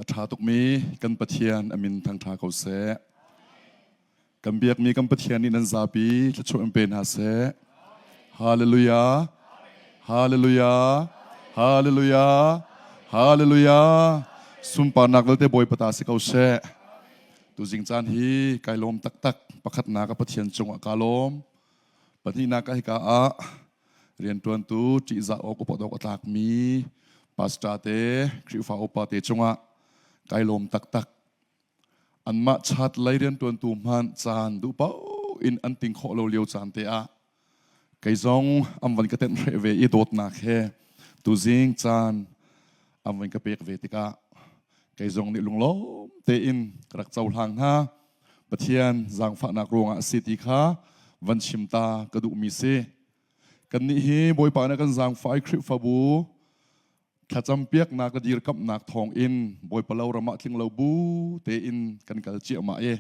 A ṭha tukmi kan Pathian a min thangṭha ko seh. Kan biakmi kan Pathian nih nan zapi thluachuah in pe hna seh. Hallelujah. Hallelujah. Hallelujah. Hallelujah. Sunparnak vialte Bawipa ta si ko seh. Tuzing caan hi kai lawm taktak. Pakhatnak a Pathian cungah ka lawm. Pahnihnak ah hika ah rianṭuantu ṭihzah awk upat awk a tlakmi pastor te Khrihfa upa te cungah kai lawm taktak. Anmah chat lei rianṭuantu hmanh caan duh paoh in an ting khawh lo lio caan te ah kei zong an van ka tenh hreh ve i dawtnak he tuzing caan an van ka pek ve tikah kei zong nih lunglawm tein ka rak cohlang hna. Pathian zaangfahnak ruangah a si ti kha van chim ta ka duhmi si. Kannih hi Bawipa nih kan zaangfah i Khrihfabu thlacam piaknak le dirkamhnak thawngin Bawipa lo ram ah tling lo bu tein kan kal ciahmah i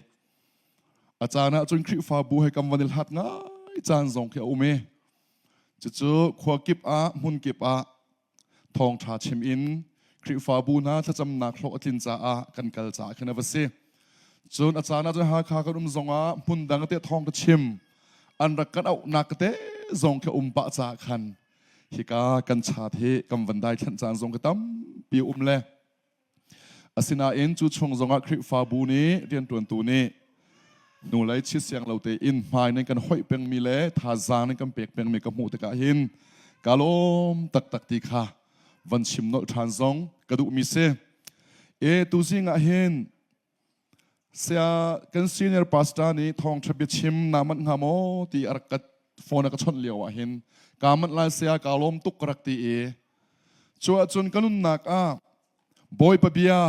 a caan ah cun Khrihfabu he kan van i hlat ngai caan zong khi a um i cucu khua kip ah hmun kip ah thawngṭha chim in Khrihfabu hna thlacamnak hlawh a tlin caah kan kal caah khan a va si. Cun a caan ah cun Hakha kan um zongah hmun dang te thawng ka chim an rak kan auhnak te zong khi um pah caah khan hika kan chat hi kan van dai thlen caan zong ka tampi um le Asinain cu chung zongah Khrihfabu nih rianṭuantu nih hnulei chit siang lo tein hmai nan kan hoih pengmi le thazaang nan kan pek pengmi ka hmuh tikah hin ka lawm taktak ti kha van chim nolh ṭhan zong ka duhmi si. E tuzing ah hin saya kan senior pastor nih thawngṭha biachim naa manh hnga maw ti a rak ka phone a ka chawnh lio ah hin kaa manh lai saya kaa lawm tuk ka rak ti i Cu ahcun ka nunnak ah Bawipa bia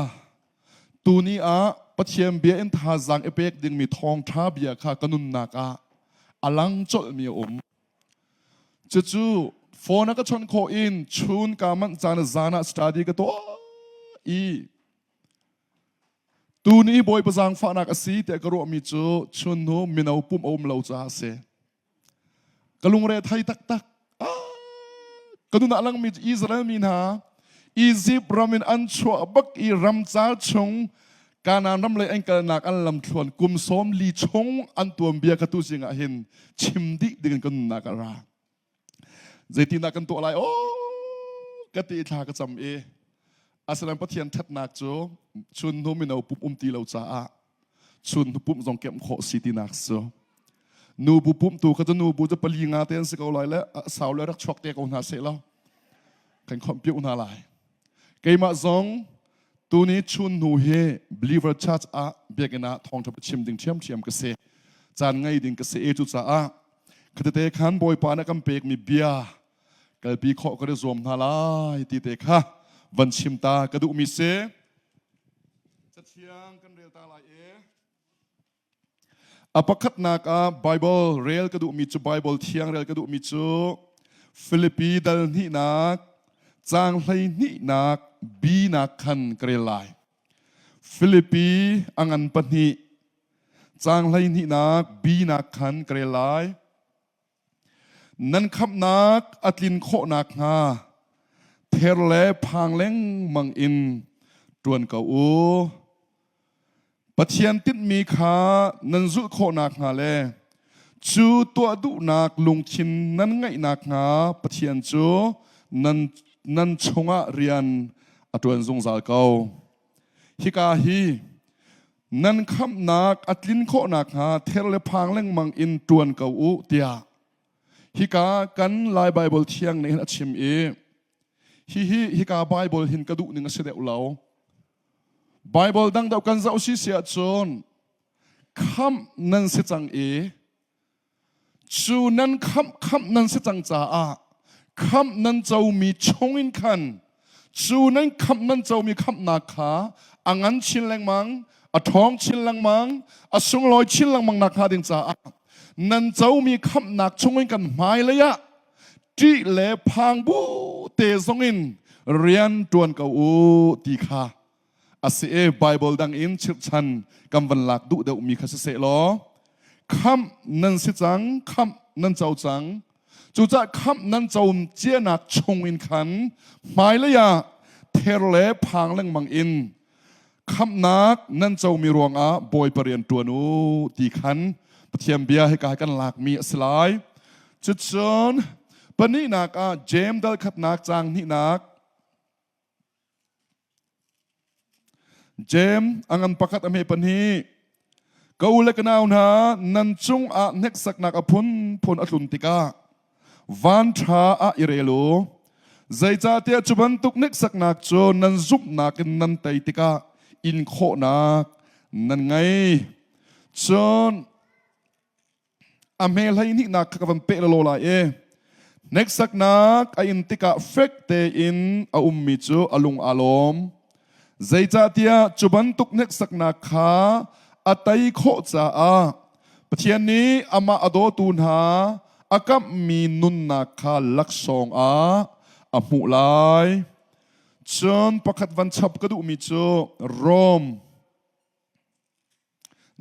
tuni ah Pathian bia in thazaang i pek dingmi thawngṭha bia kha ka nunnak ah a lang colhmi a um. Cucu phone a ka chawnh khawh in chun ka manh caan zan ah study ka tuah i tuni Bawipa zaangfahnak a si tiah ka ruahmi cu chun hnu mino pumh a um lo caah a si. Ka lungre thei taktak. Ka nun ah langmi Israel mi hna Egypt ram in an chuah bak i ramcar chung Kanaan ram lei an kalnak an lamthluan kum 40 chung an tuanbia ka tu zing ah hin chim dih ding in ka nunnak a ra. Zeitindah kan tuah lai? Oh, ka ti thla ka cam i asinain Pathian ṭhatnak cu chun hnu mino pum um ti lo caah chun hnu pumh zong kemh khawh si tinak cu nubu pumhtu kha cu nubu cu pali nga te an si ko lai le sau le rak chuak te ko hna seh law kan khomh piu hna lai keimah zong tuni chun hnu hi believer church ah biakinn ah thawngṭha chim ding ṭhiamṭhiam ka si caan ngei ding ka si e cu caah khatete khan bawipa nih kan pekmi bia kalpi khawh ka i zuam hna lai ti te kha van chim ta ka duhmi si Cathiang kan rel ta lai i a pakhatnak ah Bible rel ka duhmi cu Bible thiang rel ka duhmi cu Filipi dal hnihnak caang 12nak B nak khan ka rel lai. Filipi a ngan pahnih caang 12nak B nak khan ka rel lai. Nan khamhnak a tlin khawh nakhnga ther le phang lengmang in ṭuan ko u. Pathian tinhmi kha nan zulh khawh nakhnga le cu tuah duhnak lungthin nan ngeih nakhnga Pathian cu nan, nan chungah rian a ṭuan zungzal ko. Hika hi nan khamhnak a tlin khawh nakhnga ther le phang lengmang in ṭuan ko u tiah hika kan Lai Baibal thiang nih hin a chim i hihi hika Baibal hin ka duh ning a si deuh lo. Baibal dang deuh kan zoh si si ahcun khamh nan si cang i Cu nan khamh khamh nan si cang caah khamh nan comi chungin khan cu nan khamh nan comi khamhnak kha a ngan chin lengmang, a ṭhawng chin lengmang, a sunglawi chin lengmang nakhnga ding caah nan comi khamhnak chungin kan hmailei ah ṭih le phang bu te zongin rian ṭuan ko u ti kha a si i Bible dang in chirhchan kan van lak duh deuhmi kha siseh law khamh nan si cang khamh nan co cang cucaah khamh nan co cianak chung in khan hmailei ah ther le phang lengmang in. Khamhnak nan comi ruangah Bawipa rian ṭuan u ti khan Pathian bia hika hi kan lakmi a si lai. Cucun pahnihnak ah Jeim dal khatnak caang hnihnak Jeim a ngan pakhat a hme pahnih Ka u le ka nau hna, nan cungah hneksaknak a phunphun a tlun tikah van ṭha ah i rel u. Zeicahtiah cu bantuk hneksaknak cu nan zumhnak in nan tei tikah in khawhnak nan ngei. Cun a hme hleihnihnak kha ka van peh lalaw lai i hneksaknak a in tikah fek tein a ummi cu a lung aa lawm. Zeicahtiah cu bantuk hneksaknak kha a tei khawh caah Pathian nih amah a dawtu hna a kamhmi nunnak kha laksawng ah a hmuh lai. Cun pakhat van chap ka duhmi cu Rom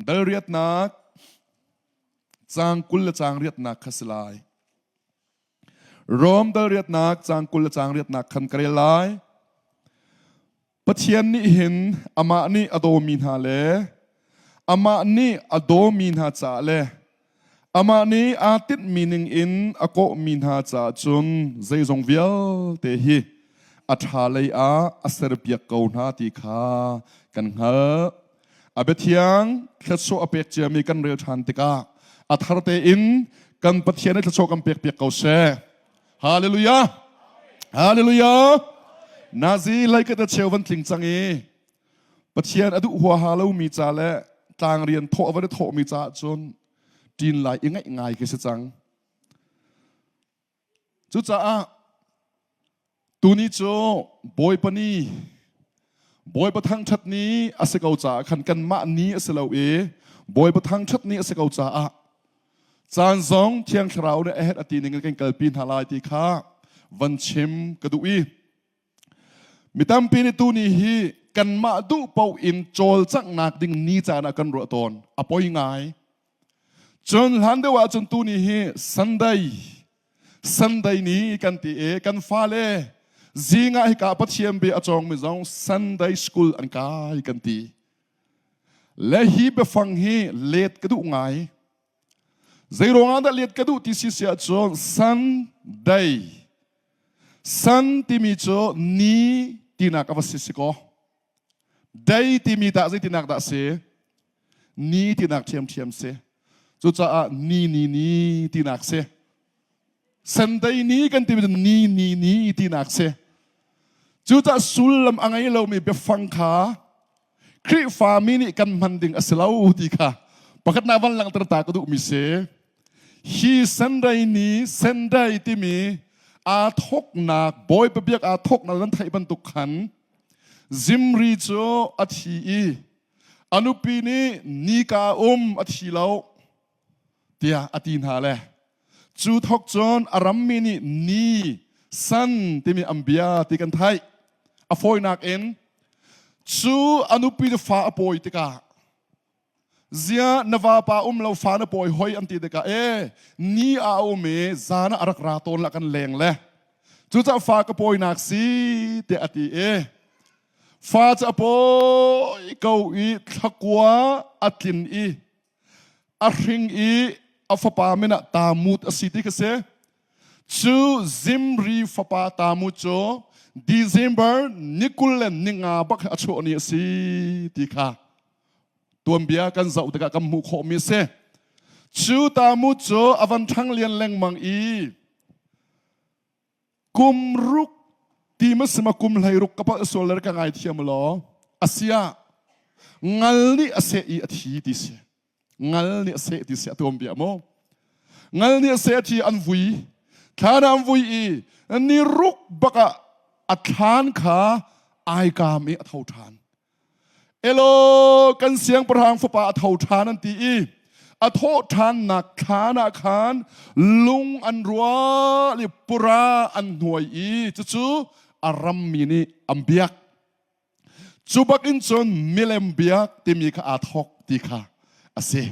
dal riatnak caang 20 le caang riatnak kha si lai. Rom dal riatnak caang 20 le caang riatnak khan ka rel lai. Pathian nih hin amah nih a dawmi hna le amah nih a dawmi hna caah le amah nih aa tinhmi ning in a kawhmi hna caah cun zeizong vialte hi a ṭha lei ah a serpiak ko hna ti kha kan hngalh. A biathiang thluachuah a pek ciami kan rel ṭhan tikah a thar tein kan Pathian nih thluachuah kan pekpiak ko seh. Hallelujah! Hallelujah! Nazi lai ka ta cheu van tling cang i Pathian a duh huaha lomi ca le tlang rian thawh a van i thawhmi caah cun ṭin lai i ngaih ngai khi si cang. Cucaah tuni cu Bawipa ni Bawipa thangṭhat ni a si ko caah khan kanmah ni a si lo i Bawipa thangṭhat ni a si ko caah caan zong Thiang Thlarau nih a herh a ti ning in kan kalpi hna lai ti kha van chim ka duh i mi tampi nih tuni hi kanmah duh paoh in cawlcanghnak ding ni caan ah kan ruah tawn a poi ngai. Cun hlan deuh ahcun tuni hi Sunday Sunday ni kan ti i kan fale zing ah hika Pathian bia a cawngmi zong Sunday school an kai kan ti. Le hi biafang hi let ka duh ngai. Zei ruangah dah let ka duh ti si si ahcun Sunday Sun timi cu ni tinak a va si si kaw Day timi tah zeitinak dah si? Ni tinak ṭhiamṭhiam si. Cucaah ni ni ni tinak si. Sunday ni kan timi cu ni ni ni tinak si. Cucaah sullam a ngei lomi biafang kha Khrihfami nih kan hman ding a si lo ti kha pakhatnak van langhter ta ka duhmi si. Hi Sunday ni Sunday timi aa thawknak Bawipa biak aa thawknak nan theih bantuk khan Zimri cu a thi i a nupi nih nika um a thi lo tiah a ti hna le cu thawk cun a rammi nih ni san timi an bia ti kan theih. A fawinak in cu a nupi cu fa a pawi tikah Zia na vapa um lo fa na pawi hoi an ti tikah e ni a um i zan ah a rak ra tawn la kan leng le cucaah fa ka pawinak si tiah a ti i fa cu a pawi ko i thlakua a tlin i a hring i a fapa min ah Tamut a si ti kha si. Cu Zimri fapa Tamut cu December ni 25 bak a chuah ni a si ti kha tuanbia kan zoh tikah kan hmuh khawhmi a si. Cu Tamut cu a van ṭhang lian lengmang i kum ruk ti ma sima kum hlei ruk ka palh sual le ka ngaithiam law asia ngal nih a seh i a thi ti si ngal nih a seh ti si a tuanbia mu ngal nih a seh a thi an vui thlan an vui i ni ruk bak ah a thlan kha ai kaam i a tho ṭhan Elaw kan siangpahrang fapa a tho ṭhan an ti i a thawh ṭhannak thlan ah khan lung an rual i pura an hnuai i cucu a rammi nih an biak. Cu bakin cun milem biak timi kha aa thawk ti kha a si.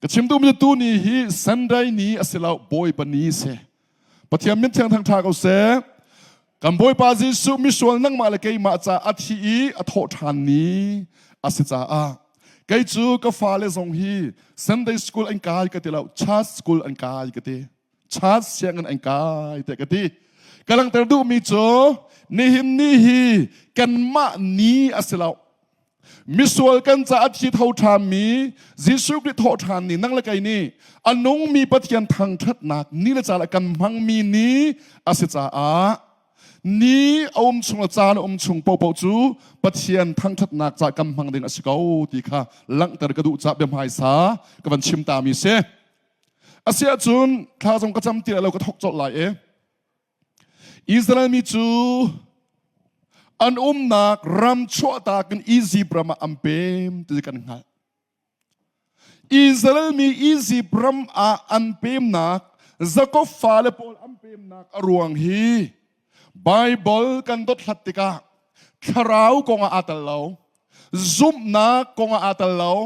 Ka chim duhmi cu tuni hi Sunday ni a si lo, Bawipa ni a si. Pathian min thiang thangṭha ko seh. Kan Bawipa Jesuh misual nangmah le keimah ca a thi i a thawh ṭhan ni a si caah kei cu ka fale zong hi Sunday school an kai ka ti lo, church school an kai ka ti. Church sianginn an kai te ka ti. Ka langhter duhmi cu nihin ni hi kanmah ni a si lo. Misual kan caah thi tho ṭhanmi Jesuh Khrih thawh ṭhan ni nang le kei nih a nungmi Pathian thangṭhatnak ni le caan ah kan hmangmi ni a si caah ni a um chung le caan a um chung paohpaoh cu Pathian thangṭhatnak caah kan hmang ding a si ko ti kha langhter ka duh caah biahmaisa ka van chim ta mi si. Asiahcun thla zong ka cam ti lo ka thok colh lai i Israel mi cu an umnak ram chuahtak in Egypt ram ah an pem ti kan hngalh. Israel mi Egypt ram ah an pemnak Jakob fale pawl an pemnak a ruang hi Bible kan dothlat tikah thlarau kong ah aa tel lo. Zumhnak kong ah aa tel lo.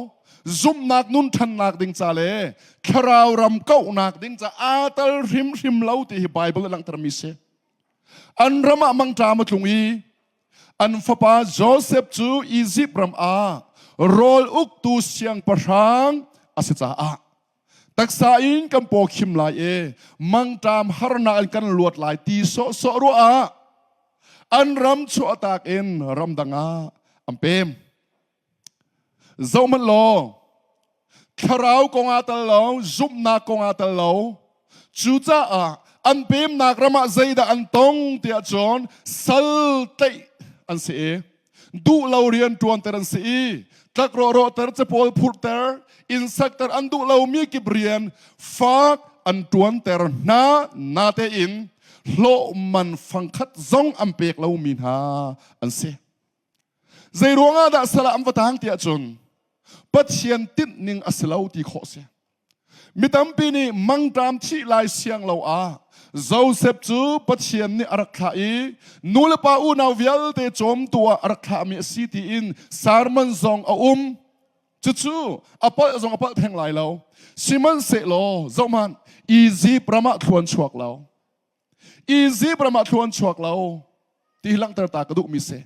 Zumhnak nun ṭhannak ding ca le thlarau ram kauhnak ding ca aa tel hrimhrim lo ti hi Bible a langhtermi si. An ram ah mangṭam a tlung i an fapa Joseph cu Izipt ram ah rawl uktu siangpahrang a si caah taksa in kan paw khim lai i mangṭam harnak in kan luat lai ti sawhsawh ruah ah an ram chuahtak in ramdang ah an pem. Zohhmanh law, thlarau kong ah tal lo, zumhnak kong ah tal lo, cucaah an pemnak ram ah zeidah an tong tiah cun sal tlaih an si i duh lo rian ṭuanter an si i tlak rawhrawhter, capawl phurhter, inn sakter an duh lomi kip rian fak an ṭuanter hna natein hlawh man fangkhat zong an pek lomi hna an si. Zei ruangah dah sal ah an va tang tiah cun Pathian tinhning a si lo ti khawh si. Mi tampi nih mangṭam thih lai siang lo ah Joseph cu Pathian nih a rak thlah i nulepa unau vialte cawmtu ah a rak thlahmi a si tiin sermon zong a um. Cucu a palh zong a palh theng lai lo. Sihmanhsehlaw zohhmanh Egypt ram ah thluan chuak lo. Egypt ram ah thluan chuak lo ti hi langhter ta ka duhmi si.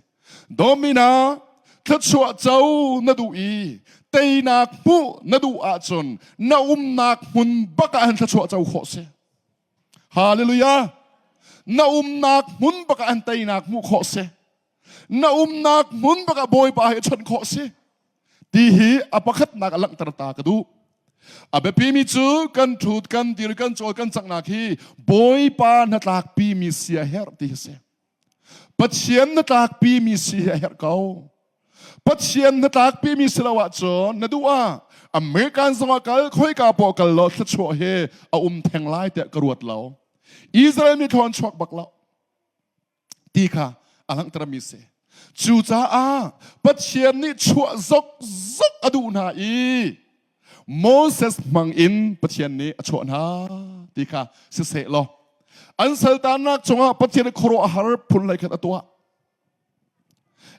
Domina thluachuah co na duh i teinak hmuh na duh ahcun na umnak hmun bak ah hin thluachuah co khawh si. Hallelujah. Na umnak hmun bak ah hin teinak hmuh khawh si. Na umnak hmun bak ah Bawipa he chawnh khawh si. Ti hi a pakhatnak a langhter ta ka duh. A biapimi cu kan ṭhut, kan dir, kan cawl, kan cangnak hi Bawipa hnatlakpi mi si a herh ti hi si. Pathian hnatlakpi mi si hi a herh ko. Pathian hnatlakpi mi si lo ahcun na duh ah American zongah kal, khoika poah kal law thluachuah hi a um theng lai tiah ka ruat lo. Israel mi thawn chuak bak lo. ti kha a langhtermi si. Cucaah Pathian nih chuah zokzok a duh hna i Moses hmang in Pathian nih a chuah hna ti kha siseh law an saltannak cungah Pathian nih khuaruahhar phun hlei khat a tuah.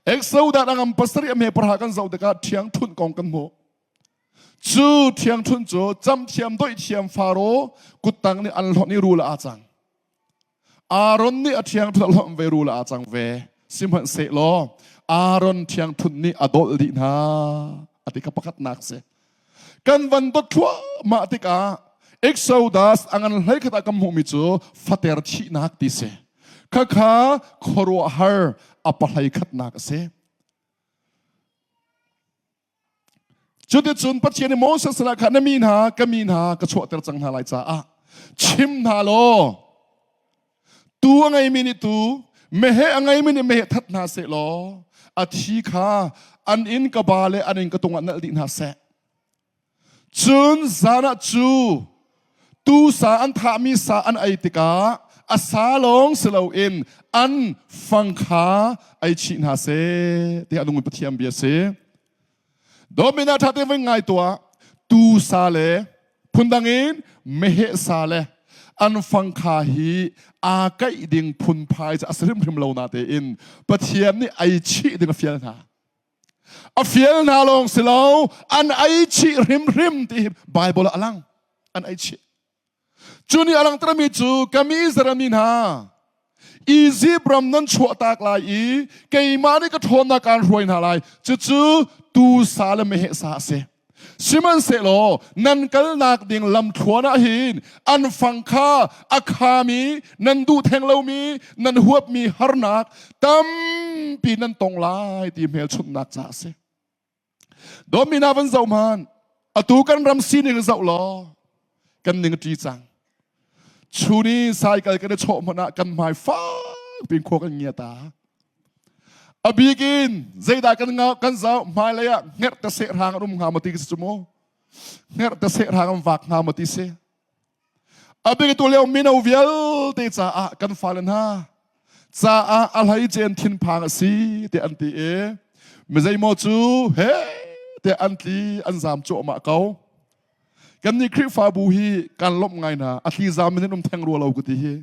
Exodus a ngam pasarih a hme parha kan zoh tikah ṭhiangṭhunh kong kan hmuh. Cu ṭhiangṭhunh cu camthiam doihthiam Faro kuttang nih an hlonh i rul ah aa cang. Aaron nih a ṭhiangṭhunh a hlonh ve rul ah aa cang ve. Sihmanhsehlaw Aaron ṭhiangṭhunh nih a dolh dih hna. A ti kha pakhatnak si. Kan van dot thluahmah tikah Exodus a ngan hlei khat ah kan hmuhmi cu fater thihnak ti si. Khakha khuaruahhar a pahlei khatnak a si. Cuticun Pathian nih Moses sinah khan na mi hna ka mi hna ka chuahter cang hna lai caah chim hna law tu a ngeimi nih tu meheh a ngeimi nih meheh that hna seh law a thi kha an inn ka ba le an inn ka tung ah nalh dih hna seh. Cun zan ah cu tu sa an thahmi sa an ei tikah a sa lawng si loin an fang kha ei chih hna seh tiah a nung Pathian bia si. Domina ṭha te voi ngai tuah tu sa le phundang in meheh sa le an fang kha hi aa kaih ding phunphai cu a si hrimhrim lo na tein Pathian nih ei chih ding a fial hna. A fial hna lawng si lo an ei chih hrimhrim ti hi Bible ah a lang. An ei chih. Cu nih a langhtermi cu ka mi Israel mi hna. Izipt ram nan chuahtak lai i keimah nih ka ṭhawnnak kaan hruai hna lai. Cucu tuu sa le meheh sa a si. Sihmanhsehlaw nan kalnak ding lamthluan ah hin an fang kha a khami nan duh theng lomi nan huapmi harnak tampi nan tong lai ti hmelchunhnak ca a si. Dawtmi hna van zoh hmanh. Atu kan ram sining zoh law kan ning a ṭi cang. Chun i saikal kan i chawh hmanh ah kan hmai fak pin khua kan ngia ta. A bik in zeidah kan nga kan zoh hmailei ah hngerh te seh hrang an um hnga maw ti si cu mu. Hngerh te seh hrang an vak hnga maw ti si. A bik tu lio mino vialte caah kan fale hna caah a hlei cen thinphang a si te an ti i mizeimaw cu he te an tli an zam cuahmah ko. Kan nih Khrihfabu hi kan lawmh ngai hna. A thli zam in um theng rua lo ka ti hi.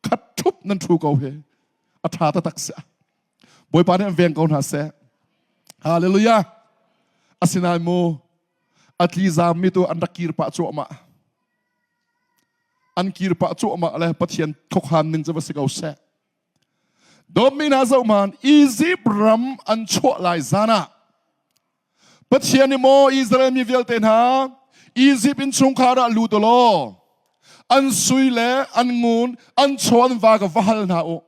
Khat ṭhup nan ṭhu ko hi. A ṭha taktak si. Bawipa nih an veng ko hna seh. Hallelujah. Asinain mu a tli zam mi tu an rak kir pah cuahmah. An kir pah cuahmah le Pathian thokhan ning cu va si ko seh. Dawtmi hna zohman Egypt ram an chuah lai zan ah Pathian nih maw Israel mi vialte hna Egypt innchungkhar ah lut u law an sui le an ngun an chaw an va ka va hal hna u.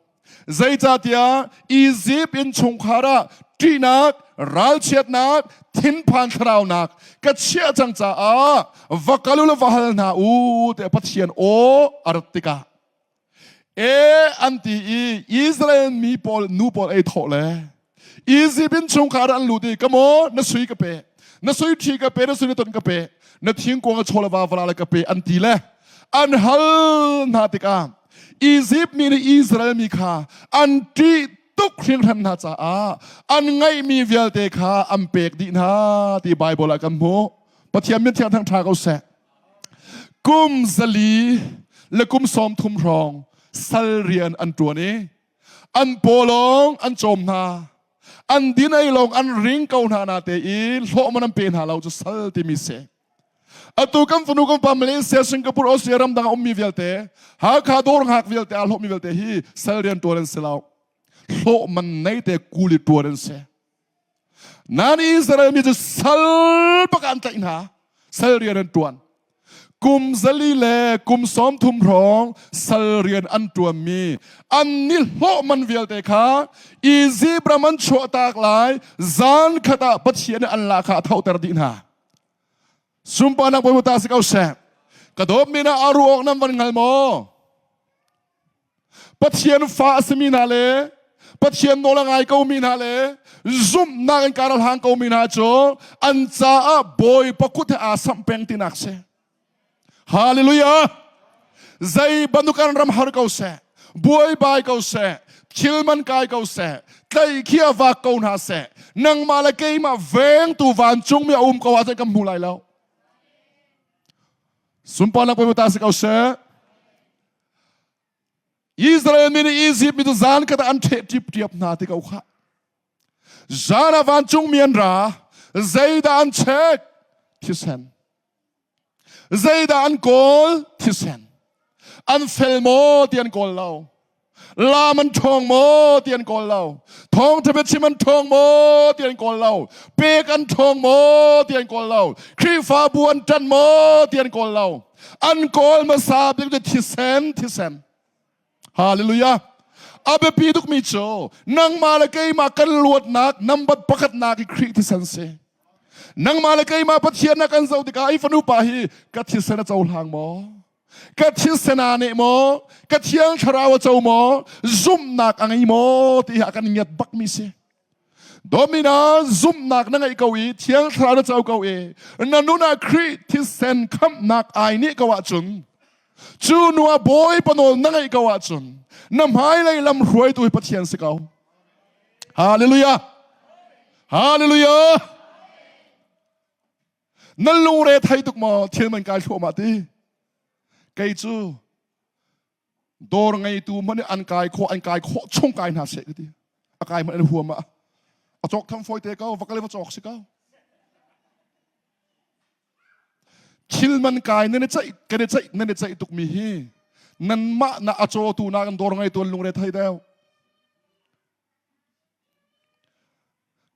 Zeicahtiah Egypt innchungkhar ah ṭihnak, ralchiatnak, thinphan thlaraunak ka chiah cang caah va kal u law va hal hna u tiah Pathian aw a rat tikah E an ti i Israel mi pawl nu pawl ei thawh le Egypt innchungkhar an lut i ka maw na sui ka pe na sui ṭhi ka pe na sui na ton ka pe na thingkuang a chaw le va le ka pe an ti le an hal hna tikah Egypt mi nih Israel mi kha an ṭih tuk hringhran hna caah an ngeihmi vialte kha an pek dih hna ti Bible ah kan hmuh. Pathian min thiang thang ṭha ko seh. Kum 400 le kum 30 hrawng sal rian an ṭuan i an paw lawng an cawm hna. An din ei lawng an ring ko hna na te i hlawh man an pe hna lo cu sal timi si. Atu kan fanu kan pa Malaysia, Singapore, Australia ramdang a ummi vialte, Hakha dawr hngak vialte, aa hlawhmi vialte hi sal rian ṭuan an si lo. Hlawh man nei te kuli ṭuan an si. Nan Israel mi cu sal bak an tlaih hna. Sal rian an ṭuan. Kum 400 le kum 30 hrawng sal rian an ṭuanmi an ni hlawh man vialte kha Izipt ram an chuahtak lai zan khat ah Pathian nih an lah kha a thoter dih hna. Sunparnak Bawipa ta si ko seh. Ka dawtmi na a ruah awk nan van hngal maw? Pathian fa a simi hna le Pathian nawl a ngai komi hna le zumhnak in kar a hlang komi hna cu an caah Bawipa kut he aa samh peng tinak si. Hallelujah! Zei bantuk an ram har ko seh, buaibai ko seh, thil man kai ko seh, tlaihkhia vak ko hna seh, nangmah le keimah vengtu vancungmi a um ko ahcun kan hmu lai lo. Sunparnak Bawipa ta si ko seh. Israel mi nih Egypt mi cu zan khat ah an ṭheh ṭipṭiap hna ti ko khah. Zan ah vancungmi an ra, zeidah an check? Thisen. Zeidah an kawl? Thisen. An fel maw ti an kawl lo. Lam an ṭhawng maw ti an kawl lo. Thawngṭha biachim an ṭhawng maw ti an kawl lo. Pek an ṭhawng maw ti an kawl lo. Khrihfabu an ṭanh maw ti an kawl lo. An kawl hmasa bik cu thisen, thisen. Hallelujah. A biapi tukmi cu nangmah le keimah kan luatnak number pakhatnak i Khrih thisen si. Nangmah le keimah Pathian na kan zoh tikah i fanu pa hi ka thisen a cohlang maw? Ka thisen aa neh maw? Ka thiang thlarau a co maw? Zumhnak a ngei maw? Ti hi a kan ngiat bakmi si. Domina zumhnak na ngeih ko i thiang thlarau na co ko i na nun ah Khrih thisen khamhnak ai nih ko ahcun cu nu ah Bawipa nawl na ngeih ko ahcun na hmailei lam hruaitu hi Pathian si ko. Hallelujah! Hallelujah! Nan lungre thei tuk maw thil man kai thluahmah ti? Kei cu dawr ngeitu hmanh nih an kai khawh an kai khawh chung kai hna seh ka ti a kai hmanh an huam ah a cawk tham fawi te ko va kal va cawk si ko thil man kai nan i ceih kan i ceih nan i ceih tukmi hi. Nanmah na a cawtu na kan dawr ngei tuan lungre thei deuh.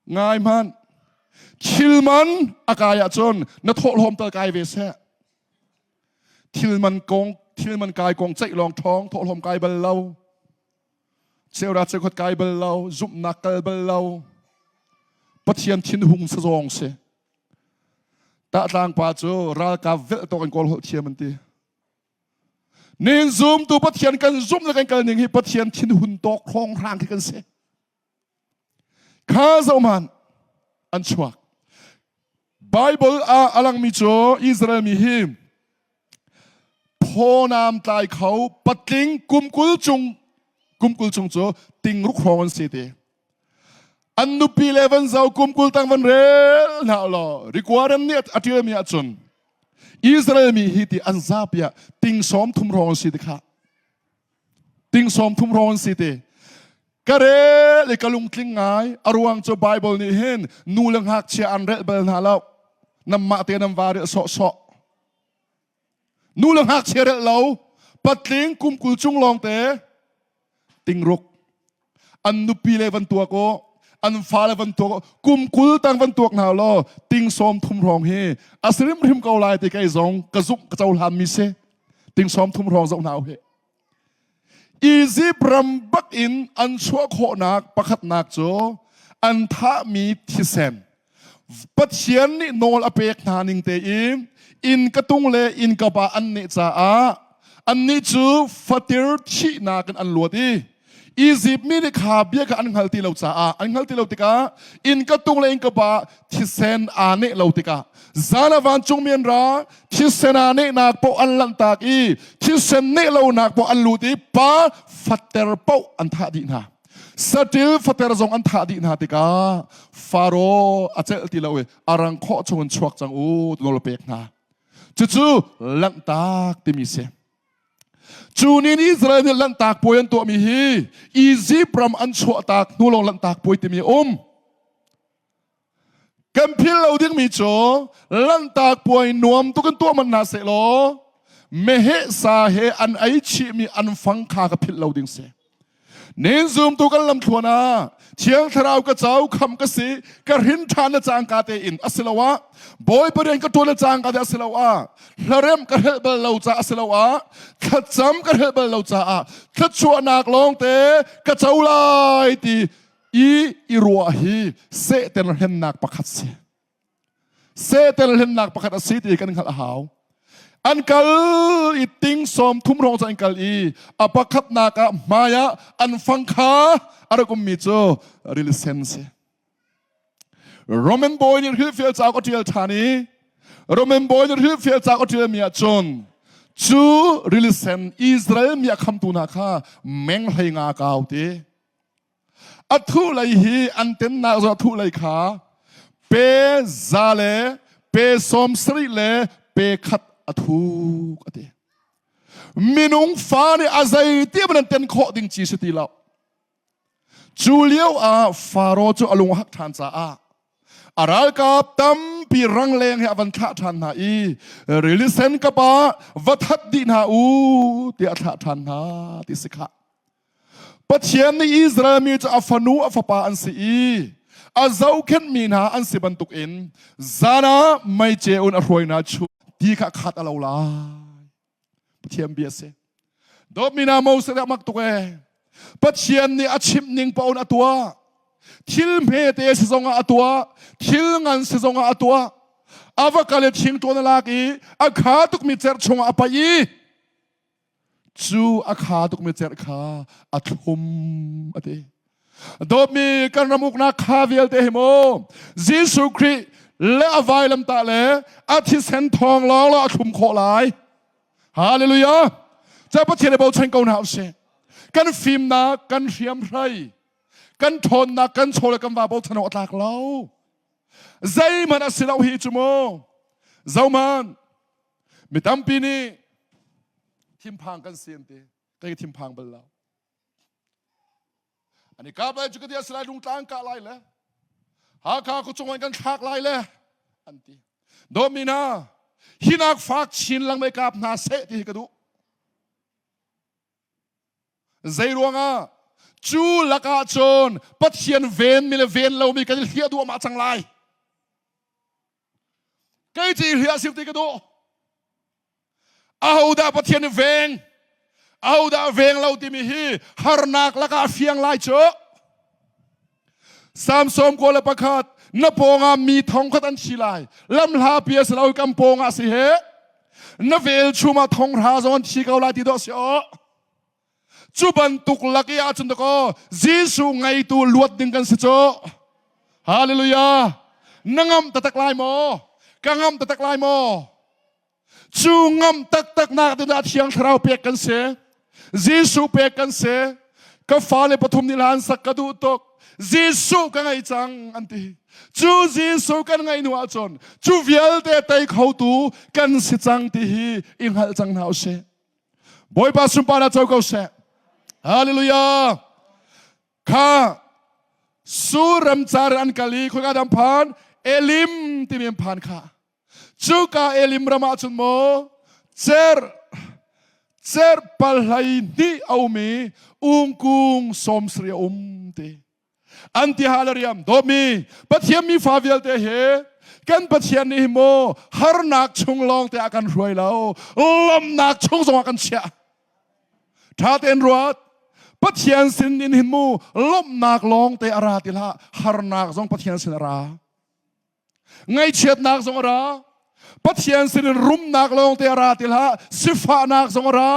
Ngai hmanh. Thil man a kai ahcun na thawhlawm tal kai ve seh. Thil man kong thil man kai kong ceih lawng ṭhawng thawhlawm kai bal lo. Cheura cheukhat kai bal lo, zumhnak kal bal lo. Pathian thinhung sazawng si. Tahtlang pa cu ralkap velh tawk in kawl holh thiam an ti. Nin zumtu Pathian kan zumh le kan kal ning hi Pathian thinhun tawk hrawng hrang khi kan si. Kha zohman an chuak. Bible ah a langmi cu Israel mi hi phawnam tlai kho patling kumkul cung kumkul chung cu tingruk hrawng an si ti. An nupi le van zo kumkul tang van rel hna law requirement nih a ṭialmi ahcun Israel mi hi ti an zapi ah ting sawm thum hrawng an si ti kha. Ting sawm thum hrawng an si ti. Ka rel i ka lungtling ngai. A ruang cu Bible nih hin nu le ngakchia an relh bal hna lo. Nanmah te nan va rel sawhsawh. Nu le ngakchia relh lo. Patling kum 20 cung lawng te tingruk. An nupi le van tuak u. An fale van tuak u. Kum 20 tang van tuak hna law ting sawm thum hrawng hi a si hrimhrim ko lai ti kei zong ka zumh ka cohlan mi si. Ting sawm thum hrawng zoh hna u hi. Izipt ram bak in an chuah khawhnak pakhatnak cu an thahmi thisen Pathian nih nawl a pek hna ning tein inn ka tung le inn ka pa an neh caah annih cu fatir thihnak in an luat i Izipt mi nih kha bia kha an hngal ti lo caah an hngal ti lo tikah inn ka tung le inn ka pa thisen aa neh lo tikah zan ah vancungmi an ra thisen aa nehnak paoh an lanhtak i thisen neh lonak paoh an lut i pa fater paoh an thah dih hna. Saṭil fater zong an thah dih hna tikah Faro a celh ti lo i a rang khawh chungin chuak cang u nawl a pek hna. Cucu lanhtak timi si. Cu ni nih Israel nih lanhtak puai an tuahmi hi Izipt ram an chuahtak hnu lawng lanhtak puai timi a um. Kan philh lo dingmi cu lanhtak puai nuam tuk in tuah manh hna sehlaw meheh sa he an ei chihmi an fang kha ka philh lo ding si. Nin zumtu kan lamthluan ah Thiang Thlarau ka co kham ka si ka hrin ṭhan le cangka tein asiloah Bawipa rian ka ṭuan le cangka te asiloah hlaremh ka hrelh bal lo ca asiloah thlacam ka hrelh bal lo caah thluachuahnak lawngte ka co lai ti i i ruah hi sehter hlennak pakhat si. Sehter hlennak pakhat a si ti kan hngalh a hau. An kal i ting sawm thum hrawng cu an kal i a pakhatnak ah hmai ah an fang kha a rak ummi cu rili sen si. Roman bawi nih hrilhfial cauk a ṭial ṭhan i Roman bawi nih hrilhfial cauk a ṭialmi ah cun cu rili sen Israel mi a khamtu hna kha meng hlei nga kau ti. A thuh lei hi an tennak zong a thuh lei kha pe za le pe sawm sarih le pe khat a thuk a ti. Minung fa nih a zei ti man an ten khawh ding ci si ti lo. Cu lio ah Faro cu a lung a hak ṭhan caah a ralkap tampi rangleng he a van thlah ṭhan hna i rili sen kap ah va that dih hna u tiah a thlah ṭhan hna ti si khah. Pathian nih Israel mi cu a fanu a fapa an si i a zohkhenhmi hna an si bantukin zan ah meice un a hruai hna chu ti kha khat a lo lai. Pathian bia si. Dawtmi hna Moses a mak tuk ee. Pathian nih a chimh ning paoh in a tuah. Thil hmete si zongah a tuah, thil ngan si zongah a tuah. A va kal i thingṭawn a lak i a kha tukmi cerh chungah a paih i cu a kha tukmi cerh kha a thlum a ti. Dawtmi kan ram uknak kha vialte hi maw Jesuh Khrih le a vailamtah le a thisen thawng lawng lawng a thlum khawh lai. Hallelujah! Ca Pathian i bochan ko hna usih. Kan fimnak, kan hriamhrei, kan ṭhawnnak, kan chaw le kan va bochan awk a tlak lo. Zeihmanh a si lo hi cu mu. Zohman, Mi tampi nih thinphang kan si an ti. Kei ka thinphang bal lo. An i kap lai cu ka ti a si lai lungtlang kah lai le Hakha khuachung in kan thlak lai le an ti. Dawtmi hna, hinak fak chin lengmang kap hna seh ti hi ka duh. Zei ruangah? Cu lakah cun Pathian venmi le ven lomi kan i hliah duahmah cang lai. Kei cu i hliah siu ti ka duh. Ahodah Pathian i veng? Ahodah veng lo timi hi harnak lakah a fiang lai cu. Samsom kaw le pakhat na pawngah mi thongkhat an thi lai. Lamhla pi a si lo kam pawngah si he. Na velchum ah thonghra zong an thi ko lai ti dawh si aw. Cu bantuk lak i ahcun dakaw Jesuh ngeitu luat ding kan si cu. Hallelujah. Na ngam taktak lai maw? Ka ngam taktak lai maw? Cu ngam taktak nak ding ah Thiang Thlarau pek kan si. Jesuh pek kan si. Ka fale pathum nih hla an sak ka duh tuk. Jesuh ka ngei cang an ti. Cu Jesuh kan ngeih hnu ahcun cu vialte tei khotu kan si cang ti hi i hngalh cang hna usih. Bawipa sunparnak co ko seh. Hallelujah. Kha Sur ramcar an kal i khoika dam phan Elim timi an phan kha. Cuka Elim ram ah cun maw cer cer palhlei hnih a um i ungkung sawmsarih a um ti. An ti hal a riam dawmi Pathian mi fa vialte he kan Pathian nih hi maw harnak chung lawng te ah kan hruai lo lawmhnak chung zongah kan chiah. Ṭha tein ruat. Pathian sin in hin mu lawmhnak lawng te a ra ti hlah harnak zong Pathian sin a ra. Ngaihchiatnak zong a ra. Pathian sin in rumnak lawng te a ra ti hlah sifahnak zong a ra.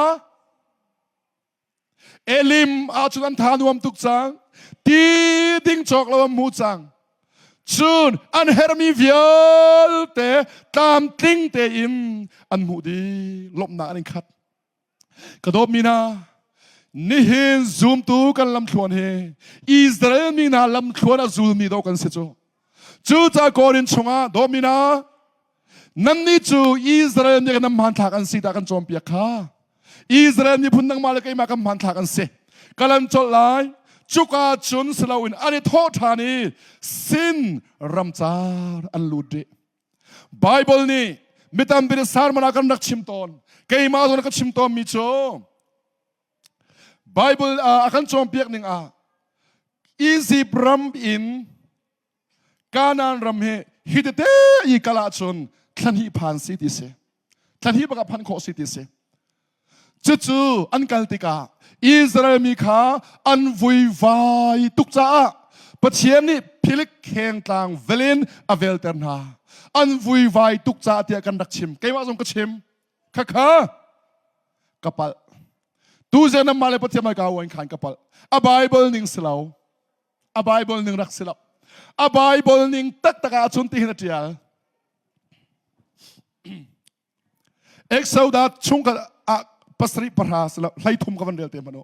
Elim ahcun an tha nuam tuk cang. Ti ding cawk lo an hmu cang. Cun an herhmi vialte tlamtling tein an hmuh dih. Lawmhnak an in khat. Ka dawtmi hna, nihin zumtu kan lamthluan hi Israel mi hna lamthluan a zulmi dawh kan si cu. Cucaah Korin chungah dawtmi hna, Nannih cu Israel nih kan hmanthlak an si dah kan cawnpiak kha. Israel miphun nangmah le keimah kan hmanthlak an si. Ka lan colh lai. Cuka cun si loin an i thawh ṭhan i sin ramcar an lut rih. Bible nih mi tampi nih sermon ah kan rak chim tawn. Keimah zong ka chim tawnmi cu Bible a kan cawnpiak ning ah Egypt ram in Kanaan ram hi hi tete i kal ahcun thla hnih phan si ti si. Thla hnih bak ah phanh khawh si ti si. Cucu an kal tikah Israel mi kha an vuivai tuk caah Pathian nih philik kheng tlang velin a velter hna. An vuivai tuk caah tiah kan rak chim. Keimah zong ka chim. Khakha ka palh. Tu zan namah le Pathian mai ka uan khan ka palh. A Bible ning si lo. A Bible ning rak si lo. A Bible ning taktak ah cun tihin a tial. Exodus chung ka ah pasarih pahra silo hleithum ka van rel te hmanh u.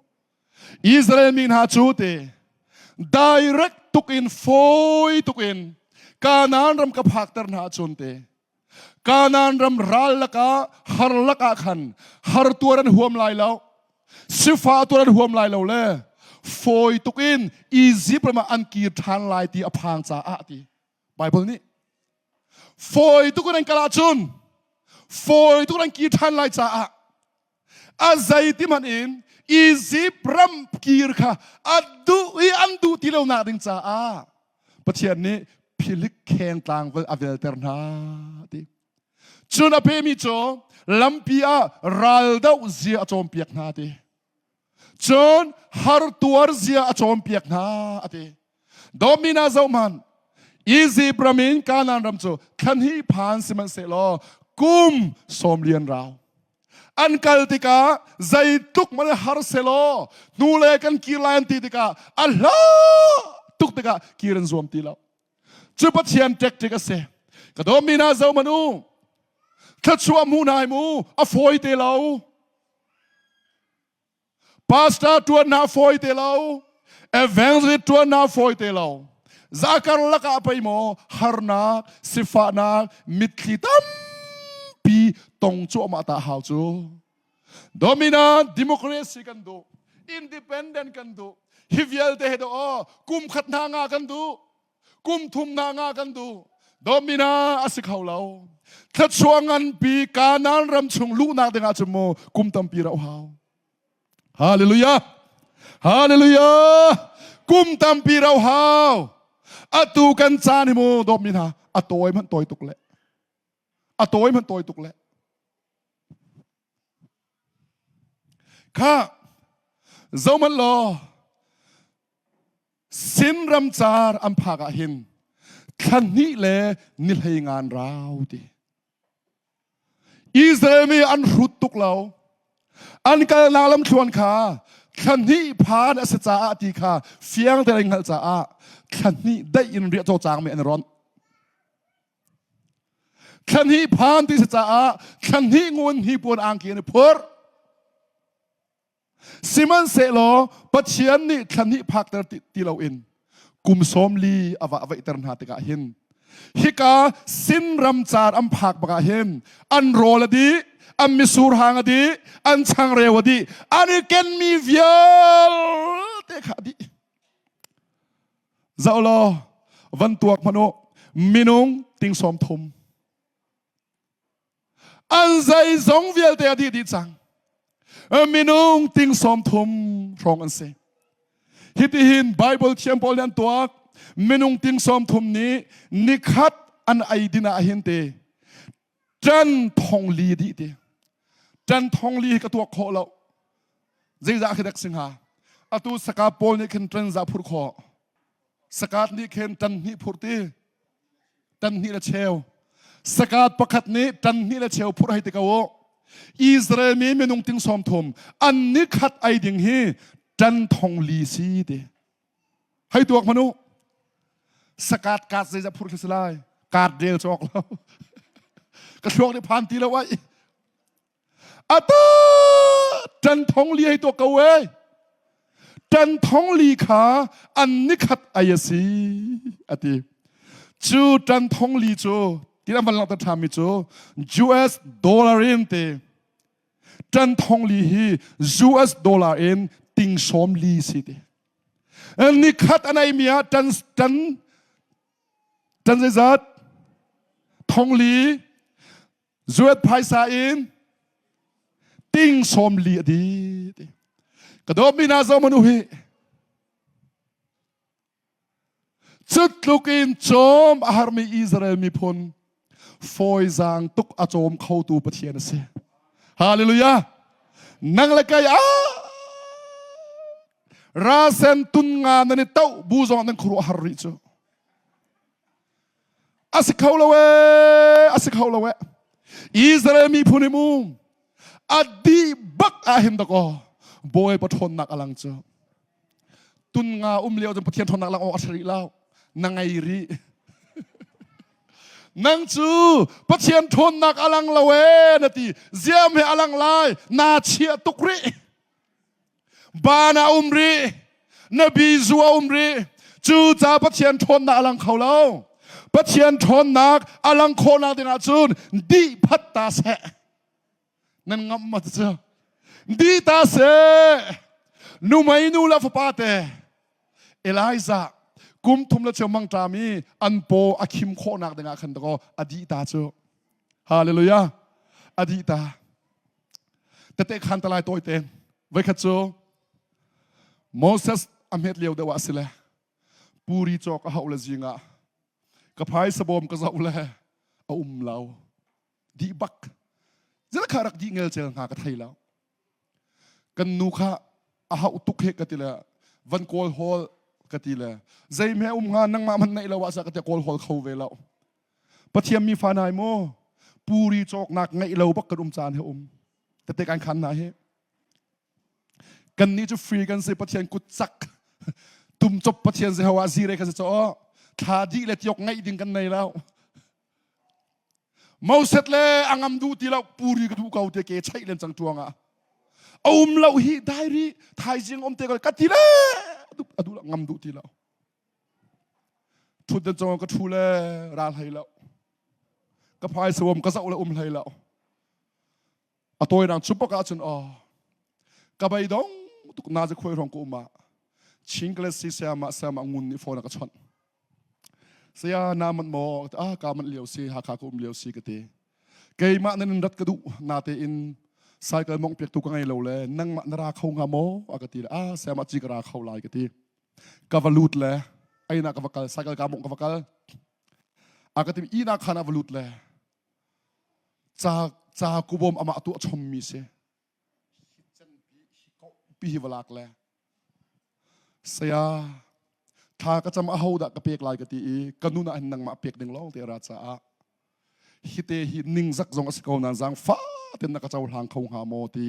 Israel mi hna cu te direct tuk in fawi tuk in Kanaan ram ka phakter hna cun te Kanaan ram ral lakah har lakah khan har tuar an huam lai lo sifah tuar an huam lai lo le fawi tuk in Egypt ram ah an kir ṭhan lai ti a phang caah ti Bible nih fawi tuk in an kal ahcun fawi tuk in an kir ṭhan lai caah a zeiti hmanh in Egypt ram kir kha a duh i an duh ti lo nak ding caah Pathian nih philik kheng tlangval a velter hna ti. Cun a pemi cu lampi ah raldoh zia a cawnpiak hna ti. Cun har tuar zia a cawnpiak hna a ti. Domina zohhmanh Egypt ram in Kanaan ram cu thlanhi phan sihmanhsehlaw kum sawmlian rau. An kal tikah zeitluk man har selaw hnulei kan kir lai an ti tikah a hla tuk tikah kir an zuam ti lo. Cu Pathian tactic a si. Ka dawmi hna zohhmanh u. Thluachuah hmu hna mu a fawi te lo. Pastor ṭuan hna fawi te lo. Evangelist ṭuan hna fawi te lo. Zakar lakah pei maw harnak, sifahnak, mitthli tampi tong cuahmah ta hau cu. Domina democracy kan duh. Independent kan duh. Hi vialte he do aw kum khat hna nga kan duh. Kum thum hna nga kan duh. Domina a si kho lo. Thluachuah nganpi Kanaan ram chung luhnak dingah cun mu kum tampi rauh hau. Hallelujah. Hallelujah! Kum tampi rau hau. Atu kan caan hi mu dawtmi hna a tawi hmanh tawi tuk le. A tawi hmanh tawi tuk le. Kha zohmanh law Sin ramcar an phak ah hin thla hnih le ni hlei ngan rau ti. Israel mi an hrut tuk lo. An kalnak lamthluan kha thla hnih phan a si caah ti kha fiang tein hngalh caah thla hnih daih in riah cawcang mi an ronh. Thla hnih phan ti si caah thla hnih ngun hi puan angki an i phurh. Sihmanhsehlaw Pathian nih thla hnih phakter ti, ti loin kum 40 a vah vaihter hna tikah hin hika sin ramcar an phak bakah hin an rawl a dih an misur hang a dih an changreu a dih an i kenmi vialte kha a dih zoh law van tuak hmanh u minung ting sawm thum An zeizong vialte a dih dih cang. Minung ting sawm thum hrawng an si. Hitihin Bible thiam pawl nih an tuak. Minung ting sawm thum nih nikhat an ei din ah hin te ṭan thong li dih ti. Ṭan thong li hi ka tuak khawh lo. Zeizah khi dek si hnga? Atu saka pawl nih khin ṭan za phurh khawh. Sakat nih khin ṭan hnih phurh ti. Tan hnih le cheu. Sakat pakhat nih tan hnih le cheu phurh hei ti ko u. Israel mi minung ting sawm thum an ni khat ei ding hi tan thong li si ti. Hei tuak hmanh u. Sakat kaat zeizah phurh khi si lai. Kaat rel cawk lo. Ka thluak nih phan ti lo ai. Atu ṭan thong li hei tuah ko ee. Ṭan thong li kha an nikhat ei a si a ti. Cu ṭan thong li cu ti an van langhter ṭhanmi cu US dollar in ti. Ṭan thong li hi US dollar in ting sawm li si ti. Nikhat an eimi ah ṭan ṭan ṭan zeizat thong li Zuat phaisa in ting sawm li a di. Ka dawtmi hna zoh hmanh u hi. Cutluk in cawm a harmi Israel miphun fawizaang tuk a cawm khotu Pathian a si. Hallelujah. Nang le kai ah rasen tun nga nan i toh bu zong nan khuaruah har rih cu. A si kho lo ee, a si kho lo ee. Israel miphun hi mu a dih bak ah hin dakaw Bawipa ṭhawnnak a lang cu. Tun nga um lio cun Pathian ṭhawnnak lang awk a si rih lo. Na ngei rih. Nang cu Pathian ṭhawnnak a lang lo ee na ti. Ziam he a lang lai. Naa chiah tuk rih. Ban a um rih. Nabi zu a um rih. Cu ca Pathian ṭhawnnak a lang kho lo. Pathian ṭhawnnak a lang khawhnak dingah cun dih phat ta seh. Nan ngamh ma cu? Dih ta seh. Numei nu le fapa te Elijah kum thum le cheu mangṭam i an paw a khim khawhnak dingah khan dakaw a dih ta cu. Hallelujah. A dih ta. Tete khan talai tawi te voikhat cu Moses a hmet lio deuh ah si le puri cawk a hauh le zing ah ka phaisa bawm ka zoh le a um lo dih bak zel kha rak dih ngel cel hnga ka thei lo kan nu kha a hauh tuk he ka ti le van kawl hawl ka ti le zeihme um hnga nangmah hmanh neih lo ah sa ka ti kawl hawl kho ve lo Pathian mi fa nai mu puri cawknak ngeih lo bak kan um caan he um tete kan khan na hi kan nih cu free kan si Pathian kut cak tum cop Pathian Jehovah zire kan si cho thla dih le tiok ngeih ding kan nei lo Moses le angam duh ti lo puri ka duh ko te ke chaih len cang tuang ah a um lo hi diary thaizing om te ko ka ti le adu ngam duh ti lo Ṭhutdan cungah ka ṭhu le ral hlei lo. Ka phaisa um ka zoh le um hlei lo. A tawinak cu bak ahcun aw ka beidong tuk na za khuai hrawng ka um ah Chin si sayama sayama ngun nih phone a ka chawnh. Saya na manh maw? Ah ka manh lio si Hakha ka um lio si ka ti. Keimah nan in rat ka duh natein. Cycle mong piak tu ka ngei lo le nangmah na ra kho hnga maw? A ka ti le ah sayamah ci ka ra kho lai ka ti. Ka va lut le ei na ka va kal cycle ka mong ka va kal. A ka ti ina khan a va lut le ca ca kubawm amah tuah chommi si. Pi hi va lak le saya thla ka cam aho dah ka pek lai ka ti i ka nun ah hin nangmah pek ding lawng te ra caah hite hi ningzak zong a si ko nan zang fa ten na ka cohlang kho hnga maw ti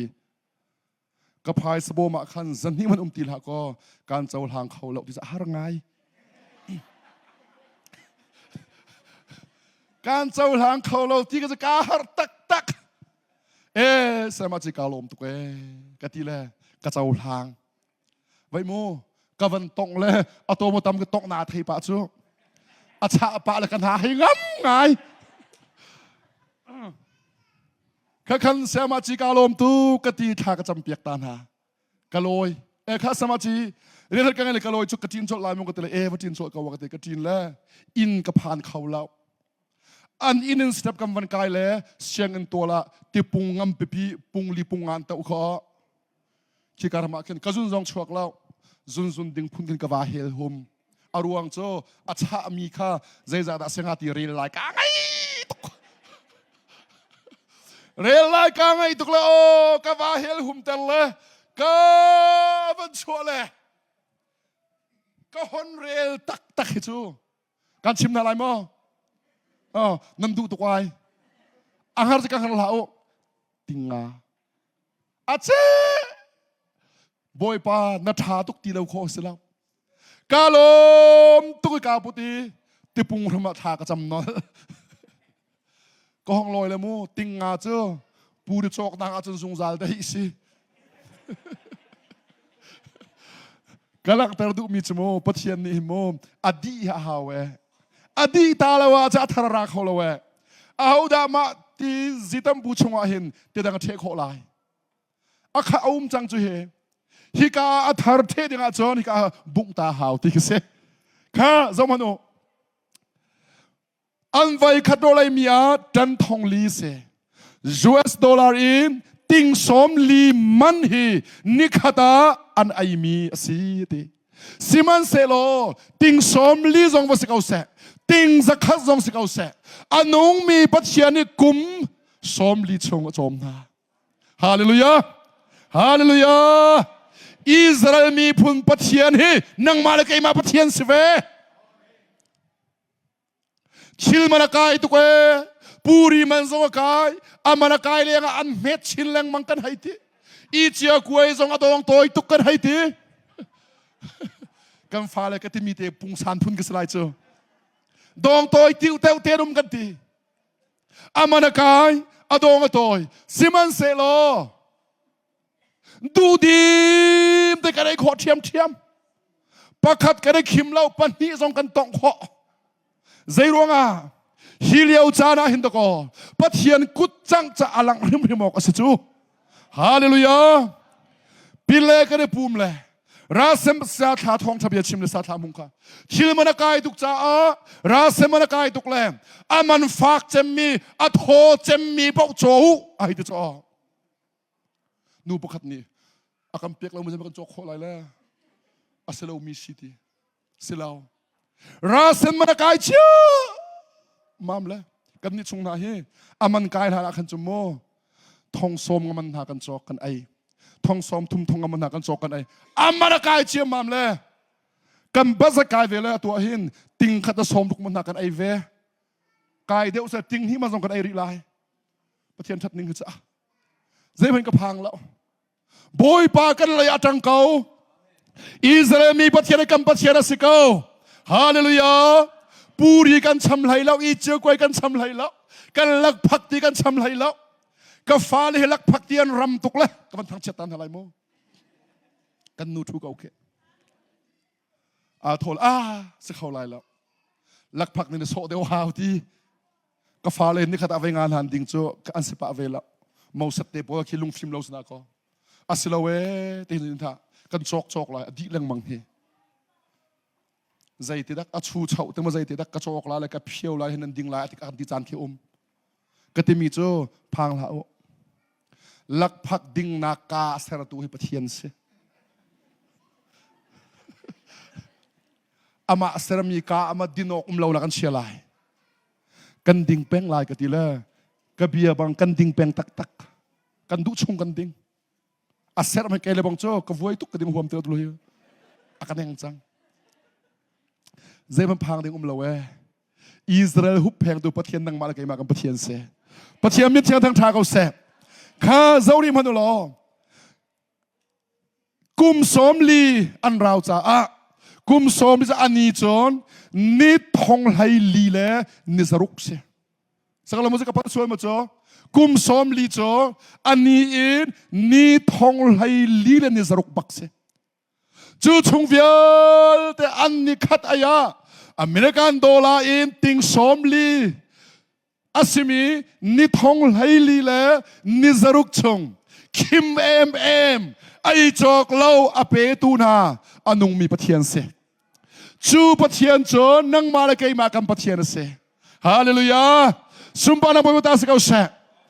ka phaisa bawm ah khan zahnih man um ti hlah kaw kan cohlang kho lo ti har ngai kan cohlang kho lo ti ka ka har tak tak e sama chi ka lawm tuk e ka ti le ka cohlang vai mu ka van tong le ato mo tam ka tong na thei pa chu a chah pa le ka hna hei ngam ngai Kha khan sayama ci ka lawm tu ka ti thla ka cam piak ta hna. Ka lawi. E kha sama ci rian ka ngai le ka lawi chu ka tin chol lai mu ka ti le e va tin chol ka wa ka ti ka tin le inn ka phan kho lo. An inn in step kam van kai le siang in tuala tipung ngam pipi pung li pung ngan tau kho Khi ka ram ah khin ka zun zong chuak lo zun zun ding phun khin ka va hel hum a ruang cu a chah mi kha zeizah dah singa ti rel lai ka ngai tuk rel lai ka ngai tuk le o ka va hel hum ter le ka van chuah le ka hon rel tak tak hi cu kan chim hna lai maw oh nan duh tuk ai a har ka har hlah u tinga A ce! Bawipa na ṭha tuk ti lo khawh si lo. Ka lawm tuk i ka put i tipung hram ah thla ka cam nol. ka hong lawi le mu ting nga cu puri cawk nak ahcun zungzal dei si. ka langhter duhmi cu mu Pathian nih hin mu a dih a hau e. A dih ta lo ah cu a thar ra kho lo e. Ahodah mah ti zitambu chungah hin tidang a ṭheh khawh lai? A kha a um cang cu hi. Hika a thar ṭheh dingah cun hika bungh ta hau ti khi si. Kha zoh hmanh u. An voi khat rawlei mi ah ṭan thong li si. US dollar in ting sawm li man hi nikhat ah an ei mi a si ti. Sihmanhsehlaw ting sawm li zong va si ko seh, ting zakhat zong si ko seh, a nungmi Pathian nih kum sawm li chung a cawm hna. Hallelujah! Hallelujah! Israel miphun Pathian hi nangmah le keimah Pathian si ve. Thil man a kai tuk ee. Puri man zong a kai. A man a kai leng ah an hmet chin lengmang kan hei ti. I cia kuai zong a dawng tawi tuk kan hei ti. Kan fale ka timi te pungsan phun ka si lai cu. Dawng tawi tiu teu te rum kan ti. A man a kai, a dawng a tawi. Sihmanhsehlaw duhdim te kan ei khawh ṭhiamṭhiam pakhat kan i khim lo pahnih zong kan tongh khawh zei ruangah hi lio caan ah hin dakaw Pathian kut cang ca a langh hrimhrim awk a si cu hallelujah pile kan i pum le rasem sa thla thong tha bia chim le sa thla mung kha thil man a kai tuk caah rasem man a kai tuk le a man fak cemmi a thaw cemmi paoh caw u a hei ti caw Nu pakhat nih a kan pek lo mi kan cawk khawh lai le a si lo mi si ti si lo rasen man a kai cio mam le kan nih chung hna hi a man kai hlan ah khan cu mu thong sawm nga man hna kan cawk kan ei thong sawm thum thong nga man hna kan cawk kan ei a man a kai cio mam le kan baza kai ve le atuah hin ting khat a sawm ruk man hna kan ei ve kai deuh se ting hi man zong kan ei rih lai Pathian ṭhat ning hi cu zeihmanh ka phang lo Bawipa kan lei a ṭang ko Israel mi Pathian kan Pathian a si ko Hallelujah puri kan cham hlei lo i ciakuai kan cham hlei lo kan lakphak ti kan cham hlei lo ka fale hi lakphak ti an ram tuk le ka van thangchiat tan hna lai mu kan nu thu ko khi aa thawl a si kho lai lo lakphak nih na sawh deuh hau ti ka fale nikhat ah vei nga hlan ding cu an si pah ve lo mosat te pawl khi lungfim lo sina ko asilo e te hin tha kan cawk cawk lai a dih lengmang hi zei ti dak a chu chau te ma zei ti dak ka cawk la le ka phio lai hin nan ding lai a ti kan ti caan khi um ka timi cu phang hlah u. Lakphak dingnak ka a sertu hi Pathian si. Amah sermi ka ama dinawk um lo na kan chia lai. Kan ding peng lai ka ti le ka bia bang kan ding peng taktak. Kan duh chung kan ding. A ser mai ke le bang cu ka vuai tuk ka ding huam te lo hi. A ka neng cang. Zeihmanh phang ding um lo ee. Israel hupphengtu Pathian nangmah le keimah kan Pathian si. Pathian min thiang thang ṭha ko seh. Kha zori hmanh u law kum 40 an rau caah kum 40 ca ani cun ni thong hlei li le ni zaruk si. Sakala mo ka pan sual ma cu kum 40 cu ani in ni thong hlei li le ni zaruk bak si. Cu chung vialte an ni khat ai ah American dollar in ting 40 a simi ni thong 14 le ni zaruk chung khim em em ei cawk lo a petu hna a nungmi Pathian si. Cu Pathian cu nangmah le keimah kan Pathian a si. Hallelujah! Sunparnak Bawipa ta si ko seh.